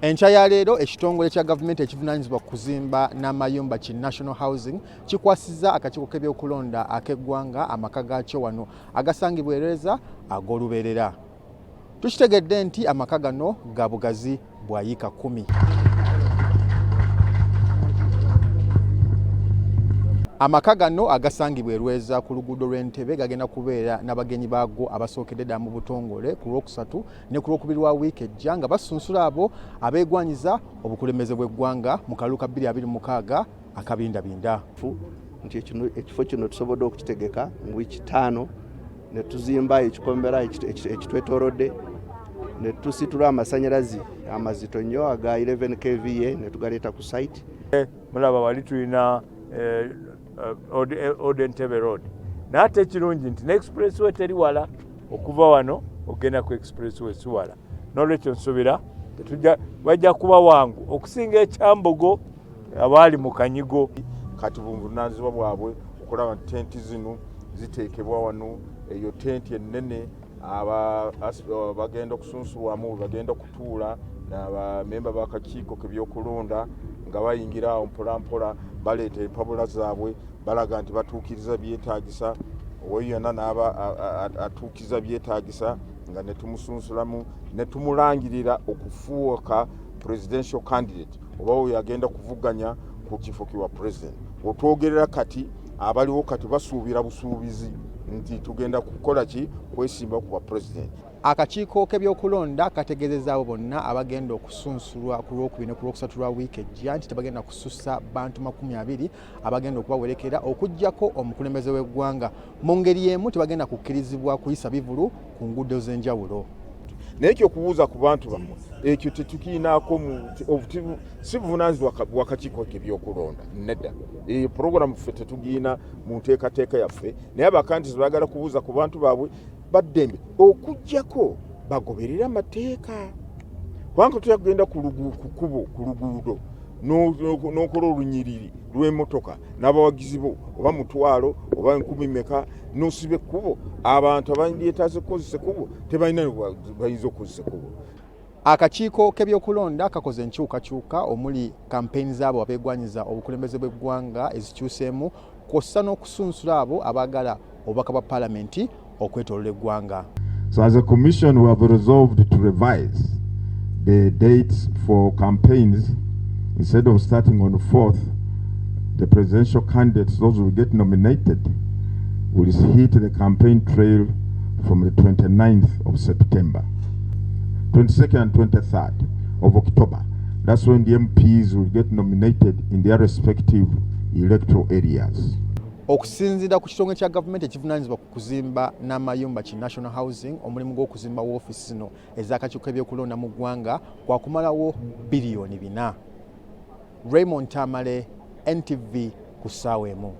Enkya ya leero ekitongole kya gavumenti ekivunaanyizibwa ku kuzimba n'amayumba ki National Housing kikwasizza akakiiko k'ebyokulonda ak'eggwanga amaka gaakyo wano agasangibwa e Lweza ag'olubeerera. Tukitegedde nti amaka gano ga bugazi bwa yiika 10. Amaka gano agasangibwa e Lweza ku luguudo lw'Entebbe gagenda kubeera n'abagenyi baago abasookedde ddala mu butongole ku Lwokusatu ne ku Lwokubiri lwa wiiki ejja nga basunsula abo abeegwanyiza obukulembeze bw'eggwanga mu kalulu ka 2026 akabindabinda. Nti ekifo kino tusobodde okukitegeka mu wiiki 5 ne tuzimba ekikomera ekitwetoolodde ne tusitula amasannyalaze amazito nnyo aga 11 kVA ne tugaleeta ku site. Mulaba wali tulina Old Entebbe Road, naye ate ekirungi nti ne expressway teri wala okuva wano ogenda ku expressway si wala, n'olwekyo nsuubira bajja kuba wangu okusinga ekyambogo abaali mu kanyigo. Kati buvunaanyizibwa bwabwe okulaba nti tenti zino ziteekebwa wano, eyo tenti ennene bagenda okusunsulwamu bagenda okutuula n'abamemba b'akakiiko k'ebyokulonda nga bayingira awo mpolampola baleeta empabula zaabwe balaga nti batuukiriza byetaagisa, oyo yonna n'aba atuukiriza byetaagisa nga ne tumusunsulamu ne tumulangirira okufuuka presidential candidate oba oyo agenda kuvuganya ku kifo kiwa president. Otwogerera kati abaliwo kati basuubira busuubizi nti tugenda kukola ki kwesimba ku bwa president. Akakiiko k'ebyokulonda kategeezezza abo bonna abagenda okusunsulwa ku Lwokubiri ne ku Lwokusatu lwa wiiki ejja nti tebagenda kusussa bantu 20 abagenda okubawerekera okuggyako omukulembeze w'eggwanga. Mu ngeri y'emu tebagenda kukkirizibwa kuyisa bivulu ku nguudo z'enjawulo. Naye ekyokubuuza ku bantu bammwe ekyo tetukiinaako, si buvunaanyizibwa bwa kakiiko k'ebyokulonda nedda. Eyo puroguramu ffe tetugiina mu nteekateeka yaffe, naye abakandizi baagala kubuuza ku bantu baabwe baddembe okuggyako bagoberere amateeka, kubanga tutya kugenda ku kkubo ku luguudo n'okola olunyiriri lw'emmotoka n'abawagizi bo oba 500 oba 10,000 meka n'osiba ekkubo, abantu abandyetaaze okukozesa ekkubo tebalina bayinza okukozesa ekkubo. Akakiiko k'ebyokulonda kakoze enkyukakyuka omuli kampeyini z'abo abeegwanyiza obukulembeze bw'eggwanga ezikyuseemu kw'ossa n'okusunsula abo abaagala obubaka bwa paalamenti okwetoolola eggwanga. So as a commission we have resolved to revise the dates for campaigns. Instead of starting on the 4th, the presidential candidates, those who get nominated, will hit the campaign trail from the 29th of September. 22nd and 23rd of October. That's when the MPs will get nominated in their respective electoral areas. Okusinziira ku kitongole kya gavumenti ekivunaanyizibwa ku kuzimba n'amayumba ki National Housing, omulimu gw'okuzimba woofiisi zino ez'akakiiko k'ebyokulonda mu ggwanga gwakumalawo biliyoni 4. Raymond Tamale, NTV ku ssaawa emu.